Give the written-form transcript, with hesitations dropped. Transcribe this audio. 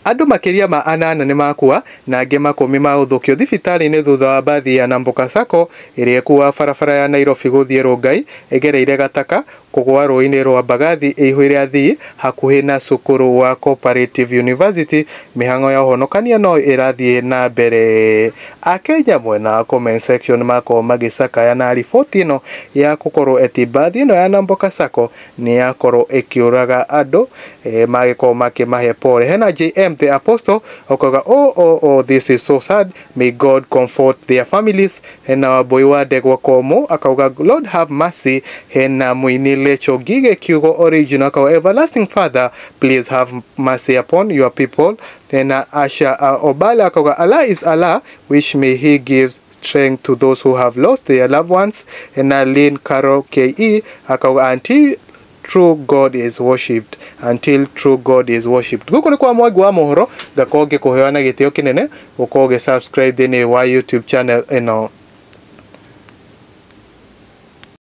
Andũ makĩria ma 8 nĩmakua na angĩ 10 maũthũkio thibitarĩ-inĩ thutha wa mbathi ya Namboka Sacco ĩrĩa ĩkuaga barabara ya Nairobi gũthiĩ Rongai ĩgereire Gataka kũgũa rũũĩ-inĩ rwa Mbagathi ĩihũire athii hakuhĩ na cukuru wa Cooperative University. Mĩhang'o ya ũhonokania no ĩrathiĩ na mbere. Akenya mwena wa comment section makorwo magĩcakaya na riboti ĩno ya gũkorwo eti mbathi ĩno ya Namboka Sacco nĩ yakorwo ĩkĩũraga andũ, magĩkorwo makĩmahe pole. Hena JM the Apostle akauga, "Oh, oh, oh, this is so sad. May God comfort their families." Hena Wambui wa Ndegwa Komo akauga, "Lord have mercy." Hena Muini Lecho Gige Kiugo Original akauga, "Everlasting Father, please have mercy upon your people." Hena Asha Obala akauga, "Allah is Allah, which may he gives strength to those who have lost their loved ones." Hena Lynn Caro KE akauga, "Until true God is worshipped, until true God is worshipped." Gũkũ nĩ kwa Mwangi wa Mohoro, ngakorwo ngĩkũheo na gĩtĩo kĩnene gũkorwo ũgĩ subscribe thĩinĩ wa YouTube channel ĩno.